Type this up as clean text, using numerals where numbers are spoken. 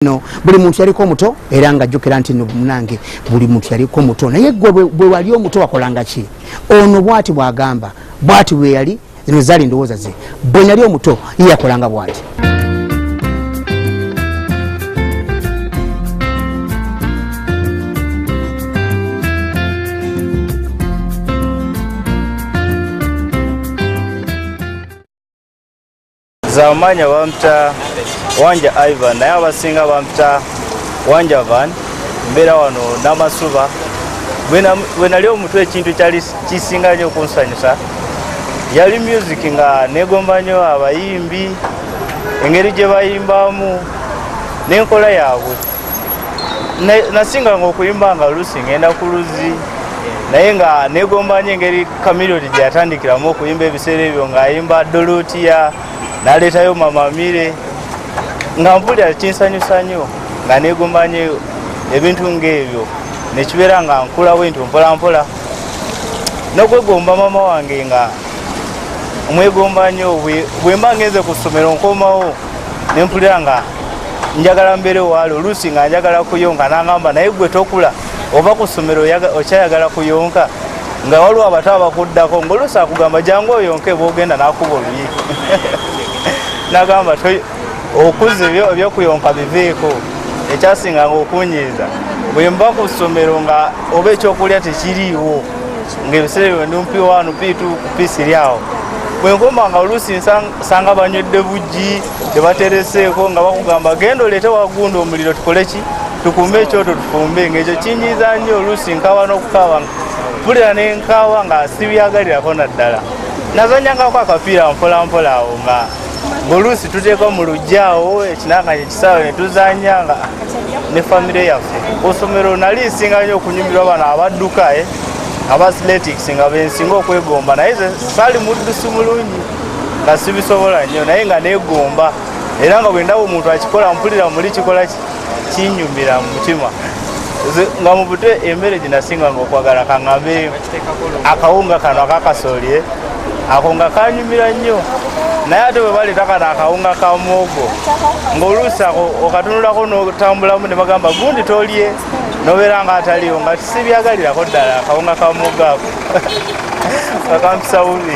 No, buli muntu yaliko omuto era nga ajjukira nti no munange buli muntu yaliko omuto, naye gwe bwe wali omuto wakolanga ki? Ono bwati bwagamba, bwati bwe yali, zino zaali ndowooza ze. Bwe nali omuto ye yakolanga bwati. Zamanya bampita Wanja Ivan, naye abasinga bampita Wanja Van. Mbeera wano Namasuba. Bwe nali omuto ekintu kyali kisinga nnyo okunsanyusa yali music, nga negomba nnyo abayimbi, engeri gye bayimbamu n'enkola yaabwe. Nasinganga okuyimba nga lusi ngenda ku luzzi, naye nga negomba nnyo engeri Chameleone gye yatandikiramu okuyimba ebiseera ebyo, ng'ayimba Dolotiya n'aleetayo Mama Mire, nga mpulira kinsanyusa nnyo, nga negomba nnyo ebintu ng'ebyo. Nekibeera nga nkula bwentyo mpola mpola n'okwegomba maama wange, nga mwegomba nnyo. Bwe mba ngenze ku ssomero nkomawo nempulira nga njagala mbeere waali, oluusi nga njagala kuyonka, nangamba, "Naye gwe tokula, ova ku ssomero okyayagala kuyonka, nga waliwo abato abakuddako." Ngaoluusi akugamba, "Jangu oyonke," bwogenda nakuba oluyi, nagamba, "Okuze, ebyokuyonka biveeko." Ekyasinganga okunyiiza, bwe mba ku ssomero nga oba ekyokulya tekiriiwo, ngaebiseera ebyo ndi P1, P2, P3 awo, bwe nkoma nga oluusi nsanga banywedde buggi tebatereseeko, nga bakugamba, "Genda oleete wagunda omuliro, tukole ki, tukume ekyoto tufumbe." Ngaekyo kinyiiza nnyo, oluusi nkaaba n'okukaaba, mpulira nenkaaba nga sibyagalirako. Naddala nazanyangako akapiira mpola mpola awo, nga ng'oluusi tuteeka mu luggya awo ekinanganya ekisaawe ne tuzanya nga ne famire yaffe. Ku ssomero nali nsinga nnyo okunyumirwa bano abadduka, aba athletics, nga bensinga okwegomba, naye ze saali muddusi mulungi, nga sibisobola nnyo, naye nga neegomba, era nga bwe ndaba omuntu akikola mpulira muli kikola kinyumira mu mutima. Nga mu buto emmere gye nasinganga okwagala, kaŋŋambe akawunga kano akakasooli, ako nga kanyumira nnyo, naye ate bwe baleeta kano akawunga ka muwogo, ng'oluusi ako okatunulako n'otambulamu ne bagamba, "Gundi tolye," nobeera nga ataliwo, nga sibyagalirako ddala akawunga ka muwogo ako, nga kampisa bubi.